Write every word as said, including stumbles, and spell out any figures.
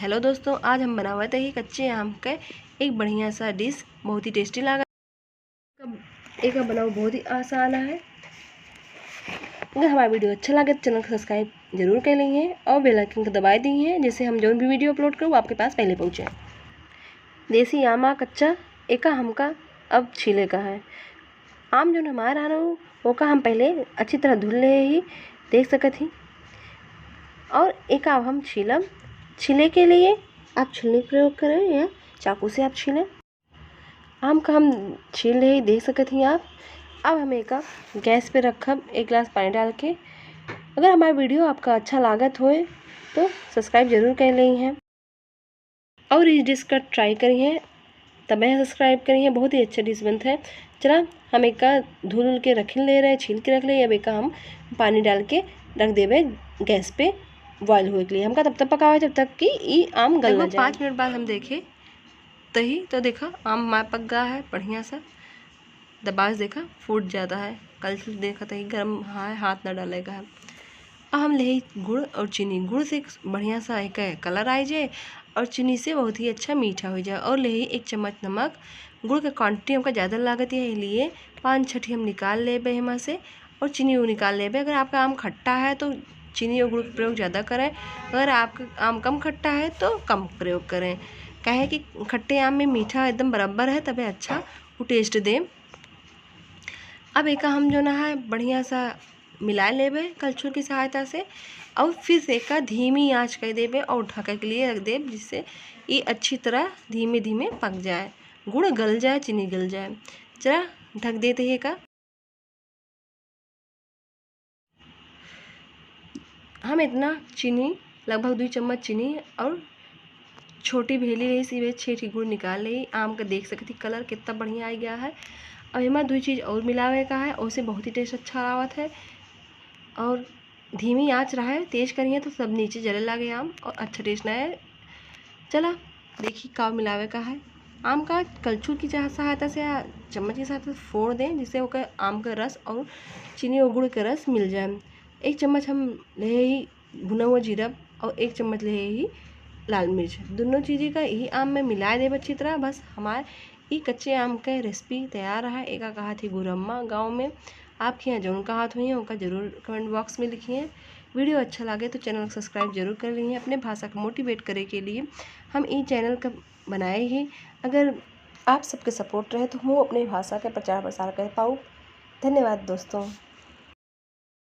हेलो दोस्तों, आज हम बनावत ही कच्चे आम के एक बढ़िया सा डिश, बहुत ही टेस्टी लागत। एका बनाउ बहुत ही आसान है। अगर हमारा वीडियो अच्छा लगे तो चैनल को सब्सक्राइब जरूर कर लीजिए और बेल आइकन को दबाए दीजिए, जिससे हम जौन भी वीडियो अपलोड करूँ, वो आपके पास पहले पहुँचे। देसी आम आ कच्चा, एका हमका अब छीले का है। आम जौन हमार रहन, ओका हम पहले अच्छी तरह धुल ले ही, देख सकत ही। और एका अब हम छीलब। छीले के लिए आप छीलनी प्रयोग करें या चाकू से आप छीलें। आम का हम छील ले ही, देख सकत ही आप। अब हम एका गैस पे रखब एक गिलास पानी डाल के। अगर हमारा वीडियो आपका अच्छा लागत होए तो सब्सक्राइब जरूर कर लें हैं और इस डिश का ट्राई करी हैं, तबे सब्सक्राइब करी हैं। बहुत ही अच्छा डिश बनता है। चला, हम एका धुल उल के रख ले रहे, छील के रख ले। अब एका हम पानी डाल के रख देबे गैस पे बॉयल होए के लिए। हमका तब तक पकावे जब तक कि ई आम गल ना लगभग जाए। पाँच मिनट बाद हम देखे तही तो देखा आम हमार पक गया है बढ़िया सा। दबाव से देखा फूट जाता है। कलछुल देखा तही गर्म है, हाथ ना डाले का है। अब हम लेही गुड़ और चीनी। गुड़ से एक बढ़िया सा एक कलर आ जाए और चीनी से बहुत ही अच्छा मीठा हो जाए। और लेही एक चम्मच नमक। गुड़ के क्वांटिटी हमका ज़्यादा लागत है, इसलिए पाँच छठी हम निकाल लेबे एमा से और चीनी वो निकाल लेबे। अगर आपका आम खट्टा है तो चीनी और गुड़ का प्रयोग ज़्यादा करें, अगर आपका आम कम खट्टा है तो कम प्रयोग करें, काहे कि खट्टे आम में मीठा एकदम बराबर है, तबे अच्छा वो टेस्ट दे। अब एका हम जौन है बढ़िया सा मिला लेबे कलछुल की सहायता से और फिर से एका धीमी आंच कर देबे और ढके के लिए रख देब, जिससे ये अच्छी तरह धीमे धीमे पक जाए, गुड़ गल जाए, चीनी गल जाए। जरा ढक देते हैं एका। हम इतना चीनी, लगभग दो चम्मच चीनी और छोटी भेली रही सी, वे छः ठी गुड़ निकाल ली। आम का देख सकती कलर कितना बढ़िया आ गया है। अब एमा दो चीज़ और मिलावे का है, उससे बहुत ही टेस्ट अच्छा आवत है। और धीमी आंच रहे, तेज करिए तो सब नीचे जले लागे आम और अच्छा टेस्ट ना आए। चला देखी का मिलावे का है। आम का कलछुल की चाह-, सहायता से या चम्मच की सहायता से फोड़ दें, जिससे ओकर आम का रस और चीनी और गुड़ के रस मिल जाए। एक चम्मच हम ले ही भुना हुआ जीरा और एक चम्मच ले ही लाल मिर्च। दोनों चीज़ें का यही आम में मिला देब अच्छी तरह। बस हमार ई कच्चे आम के रेसिपी तैयार है। एका कहा थी गुरम्मा गाँव में, आपके यहाँ जौन कहात हुई हैं, उनका जरूर कमेंट बॉक्स में लिखिए। वीडियो अच्छा लगे तो चैनल को सब्सक्राइब जरूर कर लीजिए। अपने भाषा को मोटिवेट करे के लिए हम ई चैनल का बनाए ही। अगर आप सबके सपोर्ट रहे तो हम अपने भाषा के प्रचार प्रसार कर पाऊ। धन्यवाद दोस्तों।